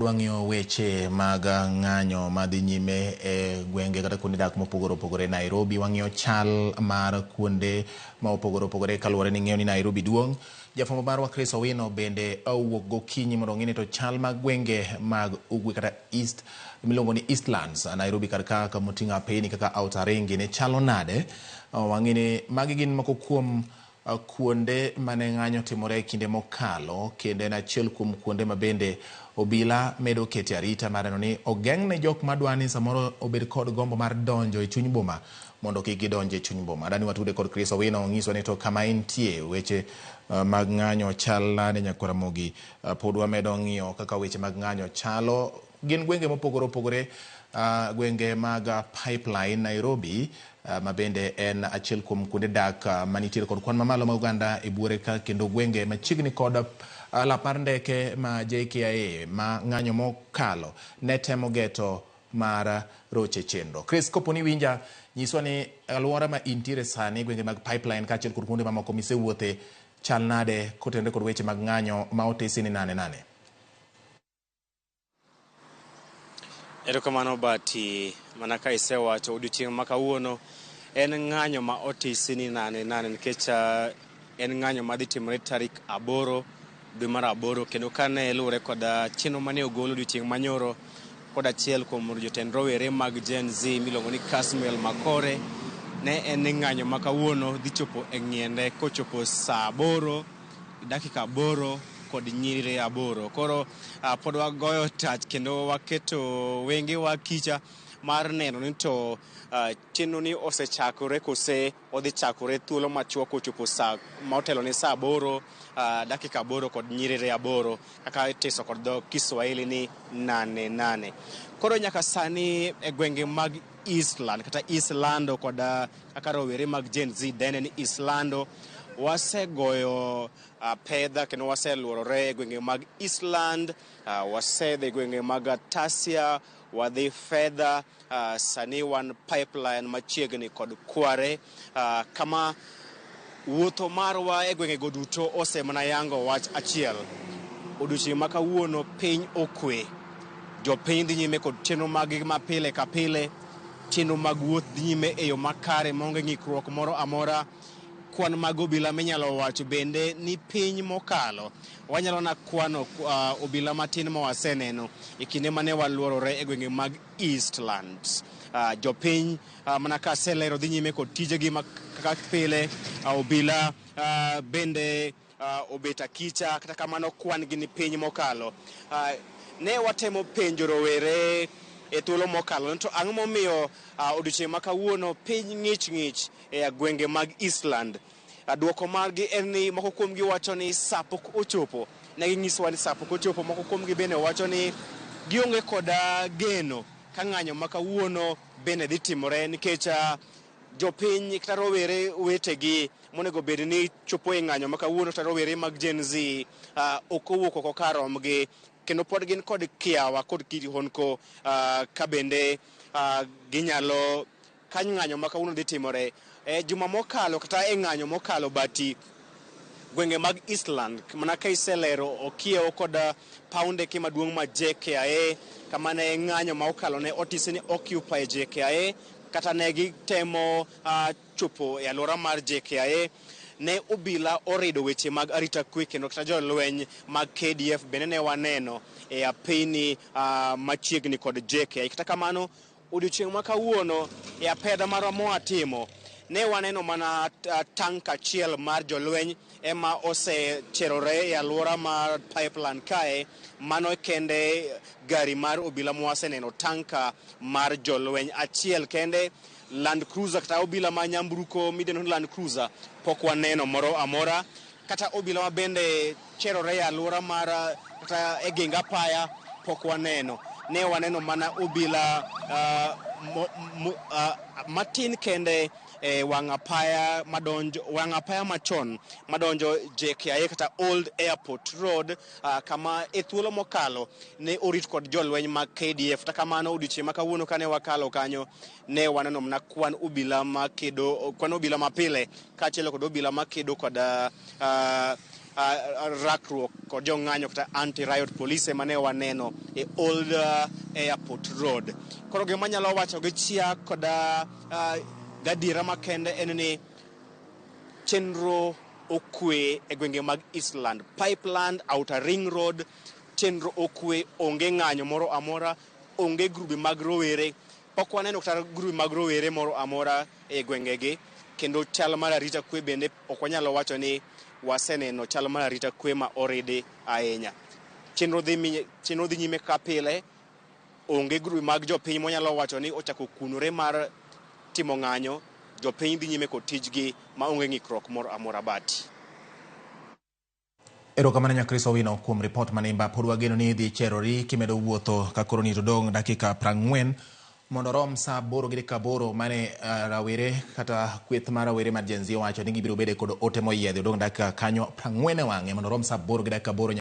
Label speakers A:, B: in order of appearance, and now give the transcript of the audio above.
A: Wang'iyo weche mag ng'anyo madhi nyime e gwenge kata kuonde dak mopogore opogore Nairobi. Wang'iyo chal mar kuonde ma opogore opogore kaluwore ni ng'eyo ni Nairobi duong'. Jafwambo marwa Chris Owino bende owuok gokinyi mondo ong'i ni to chal mag gwenge mag ugwe kata East miluongo ni Eastlands Nairobi kar ka kamoting'o apeyni kaka Outer Ring ne chalo nade. Wang'i ni magi gin moko kuom kuonde mane ng'anyo timore e kinde mokalo kendo en achiel kuom kuonde ma bende obila medo kete arita mar neno ni ogeng' ne jok madwa ni samoro obed kod gombo mar donjo e chuny boma mondo kik gidonj e chuny boma. Adani watude kod Chris Owino onyiswa ni to kama entie weche mag ng'anyo chal nade nyakwar Ramogi. Pod wamedo ng'iyo kaka weche mag ng'anyo chalo. Gin gwenge mopogore opogore, gwenge mag Pipeline Nairobi ma bende en achiel kuom kuonde dak manitiere kod kwan mamalo mag oganda e buore ka kendo gwenge machiegni kod lap mar ndeke ma JKIA ma ng'anyo mokalo ne temo geto mar roche chenro. Chris, kopo ni winja, nyiswa ni alwora ma intiere sani gwenge mag Pipeline kaachiel kod kuonde mamoko misewuothe chal nade kotenore kod weche mag ng'anyo ma otisi ni nane nane?
B: Erokamano Bati, mana ka isewacho odiochieng' ma kawuono en ng'anyo ma otisi ni nane nane nikech en ng'anyo madhi timore tarik 8 dwe mar 8 kendo kane luwore kod chenro mane ogol odiochieng' manyoro kod achiel kuom jotend rowere mag Gen Z miluongo ni Kasmuel Makore ne en ni ng'anyo ma kawuono dhi chopo e ng'iende kochopo saa 8 dakika 8 kod nyiriri 8. Koro pod wagoyo tach kendo waketo wengewa kicha mar neno ni to chenro ni osechakore kose odhi chakore thuolo machuok kochopo saa ma otelo ne saa 8 dakika 8 kod nyiriri 8 kaka itiso kod dho Kiswahili ni nane nane. Koro nyaka sani e gwenge mag Eastland kata Eastlando kod kaka rowere mag Gen Z dende ni Eastlando wasegoyo pedha kendo waseluorore e gwenge mag Eastland, wasedhi e gwenge mag Tasia, wadhi Fedha, sani wan Pipeline machiegni kod Kware, kama wuotho marwa e gwengego duto osemana yango wach achiel. Odiochieng' ma kawuono piny okwe. Jopiny dhi nyime kod chenro maggi ma pile ka pile, chenro mag wuoth dhi nyime e yo makare maonge ng'ikruok moro amora. Kwan mag obila minyalo wacho bende ni piny mokalo. Wanyalo na kwano obila matin ma waseneno e kinde mane waluorore e gwenge mag Eastlands. Jopiny mana ka aselero dhi nyime kod tijegi ma kaka pile, obila bende obet akicha, kata kamano kwan gi ni piny mokalo. Ne watemo penjo rowere e thuolo mokalo to ang'o momiyo odiochieng' ma kawuono piny ng'ich ng'ich e gwenge mag Eastland. Duoko margi en ni moko kuomgi wacho ni saa pok ochopo. Ne ginyisowa ni saa pok ochopo. Moko kuomgi bende wacho ni gionge kod geno ka ng'anyo ma kawuono bende dhi timore nikech jopiny kata rowere wetegi monego bed ni chopo e ng'anyo ma kawuono kata rowere mag Gen Z ok owuok oko kar romgi kendo pod gin kod kiawa kod kihondko ka bende ginyalo ka ng'anyo ma kawuono dhi timore. E juma mokalo kata e ng'anyo mokalo Bati, gwenge mag Eastland mana ka iselero okiewo kod paw ndeke maduong' ma JKIA kama ne ng'anyo ma okalo ne otisi ni Occupy JKIA kata ne gitemo chopo e alwora mar JKIA ne obila orido weche mag arita kwe kendo kata jolweny mag KDF bende ne waneno e apeyni machiegni kod JKIA. Kata kamano odiochieng' ma kawuono e apedha marwa mwatimo ne waneno mana tank achiel mar jolweny ema osecherore e alwora mar Pipeline kae. Mano kende gari mar obila mwaseneno, tanka mar jolweny achiel kende. Land Cruiser kata obila ma nyamburko midendo ni Land Cruiser pok waneno moro amora, kata obila ma bende cherore e alwora mar kata e geng apaya pok waneno. Ne waneno mana obila matin kende e wang' apaya madonjo wang' apaya machon madonjo JKIA kata Old Airport Road, kama e thuolo mokalo ne orit kod jolweny mag KDF. Kata kamano odiochieng' ma kawuono kane wakalo kanyo ne waneno mana kwan obila makedo, kwan obila mapile kaachiel kod obila makedo kod Rakruok kod jong'anyo kata anti-riot police mane waneno e Old Airport Road. Koro gima anyalo wacho gi chia koda gadiera makende en ni chenro okwe e gwenge mag Eastland, Pipeland, Outer Ring Road, chenro okwe, onge ng'anyo moro amora, onge grube mag rowere. Pok waneno kata grube mag rowere moro amora e gwengegi, kendo chal mar arita kwe bende ok wanyalo wacho ni waseneno chal mar arita kwe ma oridi ahinya. Chenro dhi nyime ka pile, onge grube mag jopiny mwanyalo wacho ni ochako kunore mar timo ng'anyo, jopiny dhi nyime kod tijgi ma onge ng'ikruok moro amora bati.
A: Erokamano Nyakris Owino kuom ripot manimba. Pod wageno ni idhi cherori kimedo wuotho ka koro ni to dong' dakika 40 mondo rom sa 8:08 mane rawere kata kweth mar rawere mar Gen Z owacho ni gibiro bedo kod ote moyiedhi. Odong' dakika kanyo 40 e wang'e mondo rom sa 8:08.